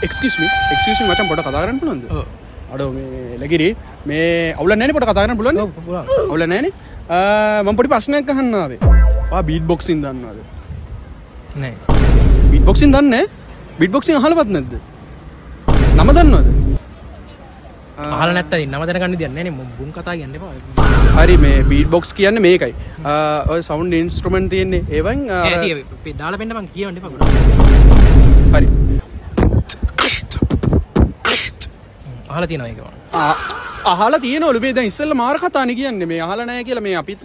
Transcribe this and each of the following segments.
Excuse මී, excuse මී මචං, පොඩ කතා කරන්න පුළුවන්ද? ඔව්. අඩෝ මේ ලගිරි, මේ අවුලක් නැහැනේ? පොඩ කතා කරන්න පුළුවන්? ඔව්, පුළුවන්. අවුලක් නැහැනේ. මම පොඩි ප්‍රශ්නයක් අහන්න ආවේ. ඔයා බීට් බොක්සින් දන්නවද? නෑ. බීට් බොක්සින් දන්නේ නැහැ? බීට් බොක්සින් අහලවත් නැද්ද? නම දන්නවද? අහලා නැත්තම් ඉතින් නම දැනගන්න විදියක් නෑ නේ. මුන් කතා කියන්න එපා. හරි, මේ බීට් බොක්ස් කියන්නේ මේකයි. ඔය සවුන්ඩ් ඉන්ස්ට්‍රුමන්ට් තියෙන්නේ ඒවෙන් නෑ, ඇති දාලා පෙන්න බං, කියවන්න එපා ගොඩක්. හරි. අහලා තියෙනවා ඒක මම. අහලා තියෙනවලු. මේ දැන් ඉස්සෙල්ලා මාර කතානේ කියන්නේ මේ අහලා නැහැ කියලා මේ අපිත්.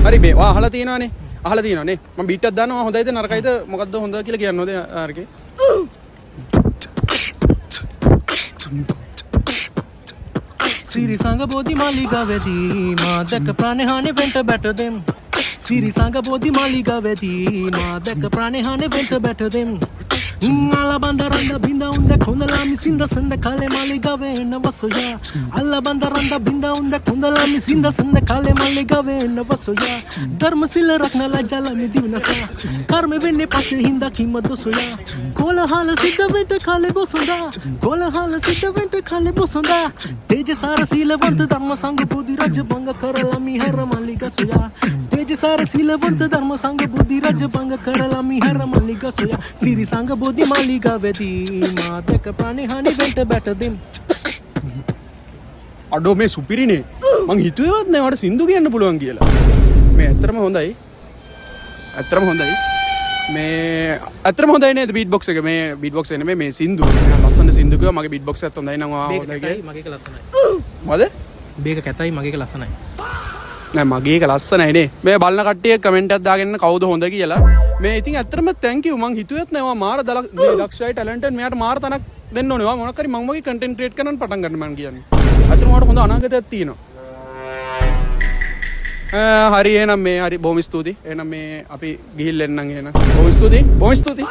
හරි, මේ ඔයා අහලා තියෙනවනේ. අහලා තියෙනවනේ. මම බීට් එකක් දානවා, හොඳයිද නරකයිද මොකද්ද හොඳ කියලා කියන්න හොඳ අරකේ. සිරි සංඝ බෝධි මාලිගාවේදී මා දැක ප්‍රාණහානි වෙන්ට බැට දෙම්. සිරි සංඝ බෝධි මාලිගාවේදී මා දැක ප්‍රාණහානි වෙන්ට බැට දෙම්. අල්ල බන්දරන්ද බින්ද උන්ද කොඳලා මිසින්ද සඳ කාලේ මාලිගාවේ නවසොයා. අල්ල බන්දරන්ද බින්ද උන්ද කොඳලා මිසින්ද සඳ කාලේ මාලිගාවේ නවසොයා. ධර්ම සිල රක්නලා ජල මිදිවනසා කර්ම වෙන්නේ පස්සේ හින්දා කිම දොසොයා. කොලහල සිද්ධ වෙන්න කාලේ බොසොඳා. කොලහල සිද්ධ වෙන්න කාලේ බොසොඳා. තේජසාර සීලවන්ත ධර්ම සංඝ බෝධි රජ භංග කරලා මිහර මල්ලිගා සොයා. තේජසාර සීලවන්ත ධර්ම සංඝ බෝධි රජ භංග කරලා මිහර මල්ලිගා සොයා. සිරි සංඝ බෝධි මාලිගාවේදී මා දැක ප්‍රාණහානි වෙන්න බැට දෙම්. අඩෝ මේ සුපිරිනේ. මං හිතුවේවත් නෑ මට සින්දු කියන්න පුළුවන් කියලා. මේ ඇත්තටම හොඳයි. ඇත්තටම හොඳයි. මේ ඇත්තටම හොඳයි නේද බීට් බොක්ස් එක? මේ බීට් බොක්ස් එක නෙමෙයි, මේ සින්දු. මේ ලස්සන සින්දු කිව්වා. මගේ බීට් බොක්ස් එකත් හොඳයි නම් ඔයා බේක හොඳයි කැතයි කියලා. මගේ එක ලස්සනයි. මොකද? බේක කැතයි, මගේ එක ලස්සනයි. නෑ, මගේ එක ලස්සනයි නේ. මේ බලන කට්ටිය කමෙන්ට් එකක් දාගෙන ඉන්න කවුද හොඳ කියලා. මේ ඉතින් ඇත්තටම thank you. මං හිතුවෙත් නෑ ඔයා මාර දල මේ දක්ෂයි, ටැලන්ටඩ්. මෙයාට මාර තනක් දෙන්න ඕනේ. ඔයා මොනක් හරි මං වගේ කන්ටෙන්ට් ක්‍රියේට් කරන්න පටන් ගන්න මං කියන්නේ. ඇත්තටම ඔයාට හොඳ අනාගතයක් තියෙනවා. හරි, එහෙනම් මේ හරි, බොහොම ස්තුතියි. එහෙනම් මේ අපි ගිහිල්ලා එන්නම් එහෙනම්. බොහොම ස්තුතියි. බොහොම ස්තුතියි.